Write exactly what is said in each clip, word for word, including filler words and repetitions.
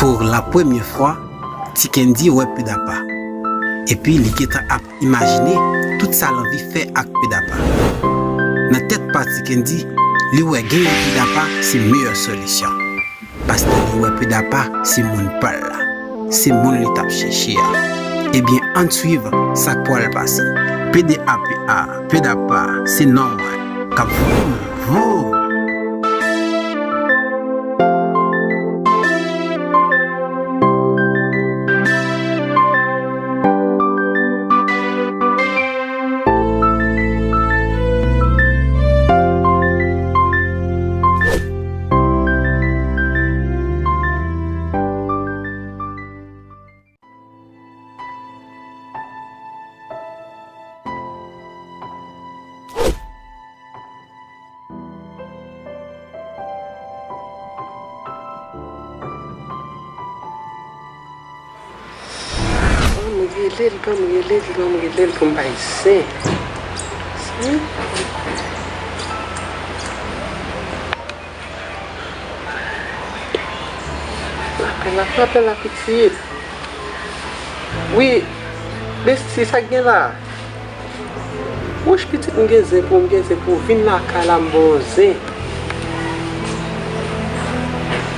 Pou la premyè fwa, Ti Kendy wè Pedapa. Epi li gentan ap imajine tout sa l anvi fè ak Pedapa. Nan tèt pa Ti Kendy, li wè genyen Pedapa se meyè solisyon. Paske li wè Pedapa se moun pa l la. Se moun li t ap chèche a. Ebyen, ann swiv sa k pral pase. P D A P A, Pedapa, se non mwen. K ap voum, voum. Ban m rele l, ban m rele l, ban m rele l pou m bay zen. Zen? Apèl la, apèl la, pitit. Wi, besti, sa k gen la? Wouch, pitit, m gen zen pou ou, m gen zen pou ou. Vin lakay la, m ba w zen.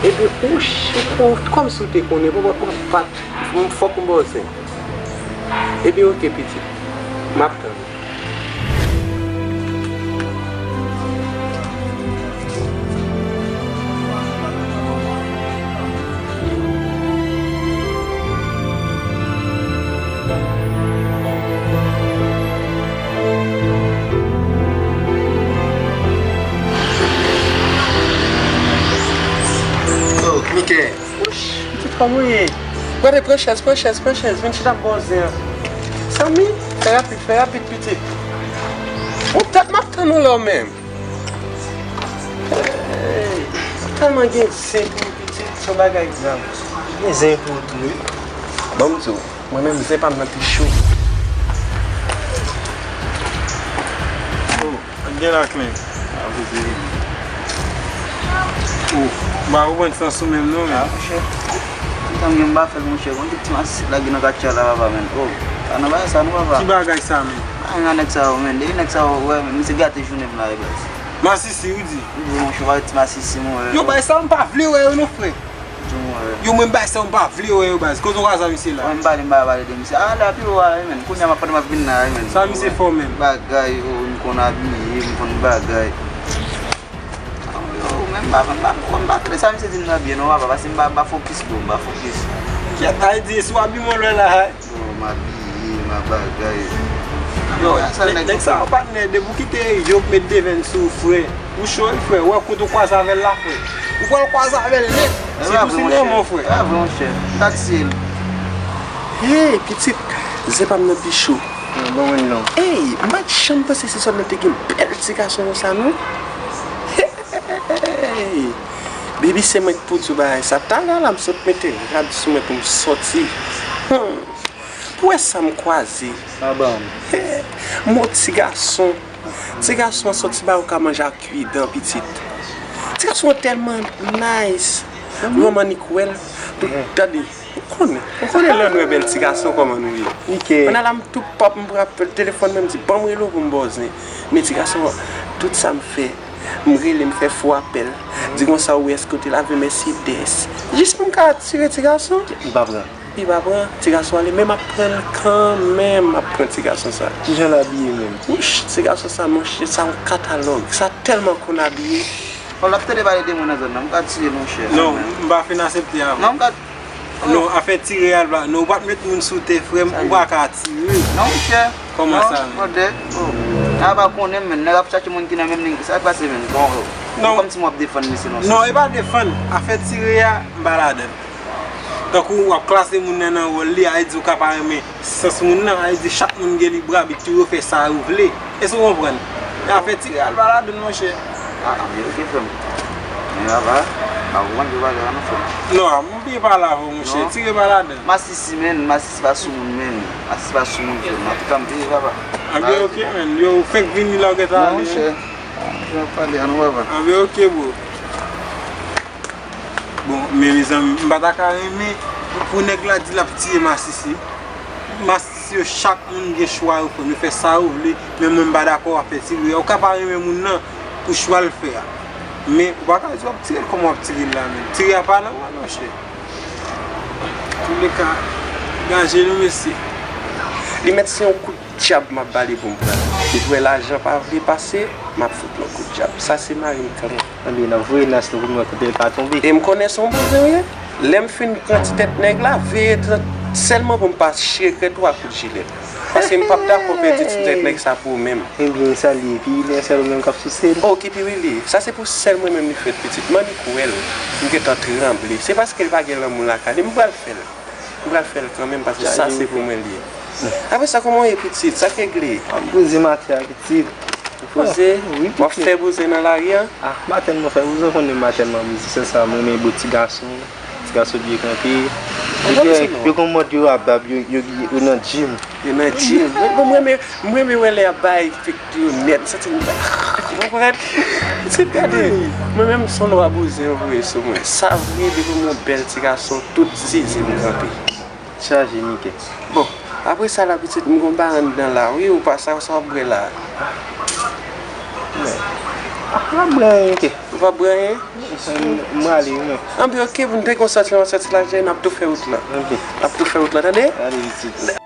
Epi, wouch, ou, kòmsi w te konnen, bon, bon, bon, fòk m ba w zen. Epi, oke, pitit, m ap tann ou. Oh, Mike. Wouch, pitit, kòman w ye? Gade, pran chèz, pran chèz, pran chèz. Vin chita m ba w zen an. Samy, fè rapid, fè rapid, pitit. Ou tèt m ap tann ou la w menm. Hey, tèlman gen zen pou pitit, se yon bagay grav. Gen zen pou ou tou, wi. Ban m di w, mwen menm, zen pa m nan pi cho. Oh, gen la, Clem. Oh, m pa konprann sans ou menm, non, men. Ah, monchè. Tout tan m gen m pa fè l, monchè. Gon ti masis lage nan katye a la, papa, men. Oh, pa nan bagay sa, non, papa. Ki bagay sa, men? Pa nan nèg sa yo, men. Depi nèg sa yo, wè, men, misye gate jounen m la, e baz. Masisi, ou di? Wi, monchè, w pa wè ti masisi, mwen. Yo, bay sa, m pa vle wè yo, non, frè. Yo, mwen, bay sa, m pa vle wè yo, baz. Kote w kwaze misye la? Mwen, m pale, m pa pale de misye. A, la, pi ou a, men. Kounye a, m ap pale, m ap vin la, men. Sa misye fè w menm? Bagay, yo, m konn abiye, m konn bagay. Yo, men, m pa, m pa, m pa tande sa misye di m nan byen, non, papa, paske m pa, m pa fokis, bro, m pa fokis. Kyèt, Ayiti, si w abiye, mwen, lè la, hay. Yo, m abiye, m ap bagay. Yo, nèg, nèg sa yo patnè, depi w kite yo k met devèn sou ou, frè. Ou cho wi, frè. Wè kote w kwaze avè l la, frè. Ou pral kwaze avè l nèt. Se tou si nan men w, frè. E pa vre, monchè. E pa vre, monchè. M ta tiye l. Hey, pitit, zen pa m nan pi cho. Non, ban mwen l non. Hey, m pa t janm panse se sòt nan te gen bèl ti gason konsa, non. Hey, baby, se mwen k pou di w bagay sa. Talè a la, m sot mete rad sou mwen pou m sòti. Hmm. Pou wè sa m kwaze. Sa ban m. Mo ti gason. Ti gason an sòti ba ou ka manje ak ui dan, pitit. Ti gason an tèlman nice. Manman ni kwèl. Tande, ou konnen. Ou konnen lè nou wè bèl ti gason kòman nou ye. Mike. Pandan la m tou pòp, m pran apèl telefòn mwen, m di, "Ban m rele w pou m ba w zen." Men ti gason an, tout sa m fè, m rele, m fè fo apèl. Di konsa, ou èske w te lave Mercedes? Jis pou m ka atire ti gason. Li pa pran. Li pa pran, ti gason ale, men m ap pran l kanmenm, m ap pran ti gason sa. Kijan l abiye menm? Wouch, ti gason sa, monchè, sa yon katalòg. Sa tèlman konn abiye. Bon, l ap tande pale de mwen nan zòn nan, m ka tiye l, monchè. Non, m pa fin aksepte avè w. Non, m ka. Non, afè tire a la, non, ou pa t met moun sou tè, frè m, ou pa ka tire. Non, monchè. Kòman sa, non? Brother, oh. A pa konnen, men, nèg ap chache moun ki nan menm liy, sa k pase, men? Bon, oh. Non. Kòmsi m ap defann misye, non. Non, e pa defann. Afè tire a, m pa ladan l. Tankou w ap klase moun nan nan wòl li, a vle di ou ka pa renmen sans moun nan, a vle di chak moun gen lib abit tou, yo fè sa yo vle. Èske w konprann? E afè tire a, l pa ladan l, monchè. Ah, ah, men oke, frè m. Men papa, pa konprann vye bagay la, non, frè m. Non, m byen pale avè w, monchè. Non. Tire pa ladan l. Masisi, men, masisi pa sou moun, men. Masisi pa sou moun, frè m. Antouka, m te ye, papa. Anben, oke, men. Yo, fenk vini la, w gentan ale, men. Non, monchè. Jan w ap pale a, non, papa. Anben, oke, bro. Bon, men mezanmi, m pa ta ka renmen pou nèg la di l ap tiye masisi. Masisi yo, chak moun gen chwa yo, frè m, yo fè sa yo vle, men mwen m pa dakò w ap fè ti ri a. Ou ka pa renmen moun nan pou chwa l fè a, men ou pa ka di w ap tire l kòman w ap tire l la menm. Tire a pa nòmal, monchè. Antouleka, gaje nou, mesye. Li mèt se yon kout dyab m ap ba li pou m pran. Depi w wè lajan pa vle pase, m ap fout l yon kout dyab. Sa se mari m klè. Ebyen, n ap voye nas nou pou n wè kote l ka tonbe. E m konnen se yon bouzen w ye. Lè m fin pran ti tèt nèg la, veye sèlman pou m pa chire krèt ou ak kout jilèt. Paske m p ap dakò pèdi ti tèt nèg sa pou ou menm. Ebyen, sa l ye, pi wi, se ou menm k ap souse l. Oh, ki pi wi li ye. Sa se pou sèl mwen menm li fèt, pitit. Mannik wè l. M gentan tranble. Se paske l pa gen lanmou lakay li. M pral fè l. M pral fè l kanmenm, paske sa se pou mwen li ye. Apre sa, kòman w ye, pitit? Sa k regle? M ap poze m atè a, pitit. Poze? Wi, pitit. W ap fè bouzen nan lari a? Ah, m pa tèlman fè bouzen, w konnen m pa tèlman mizisyen sa, m renmen bout ti gason. Ti gason byen kanpe. Yo gen mòd yo a bab, yo, yo, yo nan gym. Yo nan gym. Bon, mwen renmen, mwen renmen wè lè y ap bay fake yo nèt. M santi m, ou konprann? Se gade. Mwen menm se yon lwa bouzen yo voye sou mwen. Sa vre, depi m yon bèl ti gason, tout size m kanpe. Chaje, Mike. Bon, apre sa la, pitit, m gon ba anndan la, wi, ou pa sa, sa w ap bwè la. Ah, m ap bwè anyen, Mike. Ou p ap bwè anyen? M, m ale, wi, mwen. Anben, oke, pou n te gon santi, yon santi lajè, n ap tou fè wout lan. Anben. N ap tou fè wout lan, tande? Ale, pitit.